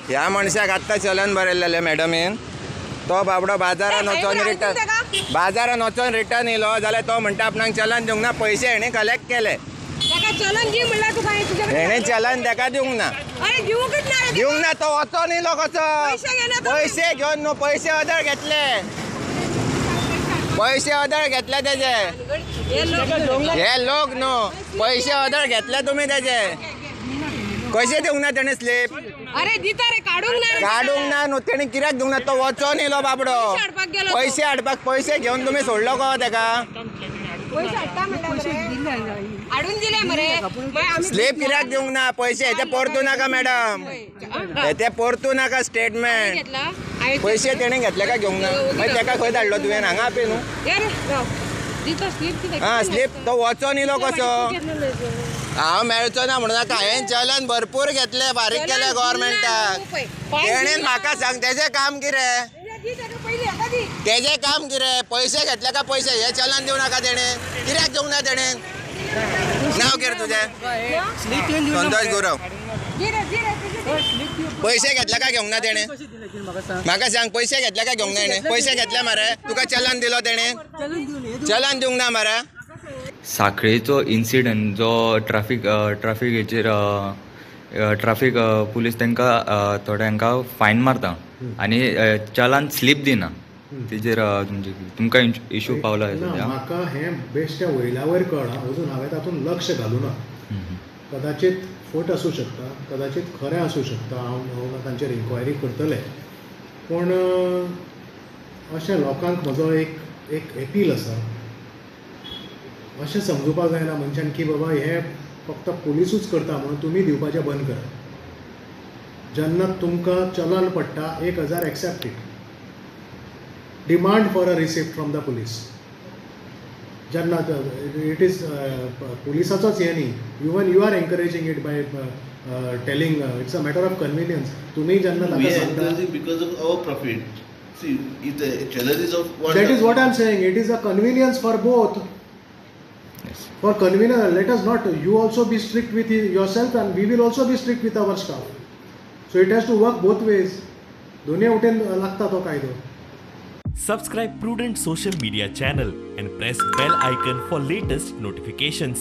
ह्या मनशाक आत्तां चलन बरयलेलें मॅडमीन. तो बाबडो बाजारान वचोन रिटर्न, बाजारान वचोन रिटर्न येयलो जाल्यार तो म्हणटा आपणाक चलन दिवंक ना, पयशे हेणें कलेक्ट केले. हेणें चलन ताका दिवंक ना, दिवंक ना. तो वचोन येयलो कसो, पयशे घेवन न्हू, पयशे अदळ घेतले, पयशे अदळ घेतले तेजे. हे लोक न्हू, पयशे अदळ घेतले तुमी तेजे. कशे दिवंक ना तेणें स्लीप? अरे दिता रे, काडूंक ना, काडूंक ना न्हू तेणें कित्याक दिवंक ना? तो वचोन येयलो बाबडो पयशे हाडपाक, पयशे घेवन तुमी सोडलो गो तेका. स्लीप कित्याक दिवंक ना? पयशे हेते परतू नाका मॅडम, हेते परतू नाका स्टेटमेंट. पयशे तेणें घेतले काय घेवंक ना? मागीर तेका खंय धाडलो तुवें? हांगा आपय न्हू. आं, स्लीप तो वचोन येयलो कसो? हांव मेळचो ना म्हणून नाका. हांवें चलन भरपूर घेतले, फारीक केले गव्हर्मेंटाक. तेणेन म्हाका सांग तेजें काम कितें? तेजें काम कितें? पयशे घेतले काय पयशे? हे चलन दिवं नाका तेणें, कित्याक दिवंक ना तेणें? नांव कितें तुजें? संतोष गुरव. पयशे घेतले काय घेवंक ना तेणें? म्हाका सांग, पयशे घेतले काय घेवंक ना तेणें? पयशे घेतले मरे, तुका चलन दिलो तेणें? चलन दिवंक ना मरे. साखळेचो इन्सिडंट जो ट्राफीक ट्राफीक हेचेर ट्राफीक पुलीस तांकां थोड्यांकां फायन मारता आनी चलान स्लीप दिना, तेजेर तुमकां इशू पावला? म्हाका हें बेश्टें वयल्या वयर कळ्ळां, अजून हांवें तातूंत लक्ष घालूं ना. कदाचित फट आसूं शकता, कदाचित खरें आसूं शकता, हांव तांचेर इन्क्वायरी करतलें. पूण अशें लोकांक म्हजो एक एक एपील आसा, अशें समजुपाक जायना मनशान की बाबा हें फक्त पुलिसूच करता म्हणून तुमी दिवपाचें बंद करात. जेन्ना तुमकां चलन पडटा 1000 accept it, demand for a receipt from the police. जेन्ना it is पुलिसाचोच हें न्ही, even you are encouraging it by telling it's a matter of convenience. तुमी जेन्ना ताका सांगता because of our profit. See, if the challan is of that is what I am saying, it is a convenience for both. For convenience, let us not, you also be strict with yourself and we will also be strict with our staff. So it has to work both ways. दोन्ही वटेन लागता तो कायदो. Subscribe Prudent Social Media channel and press bell icon for latest notifications.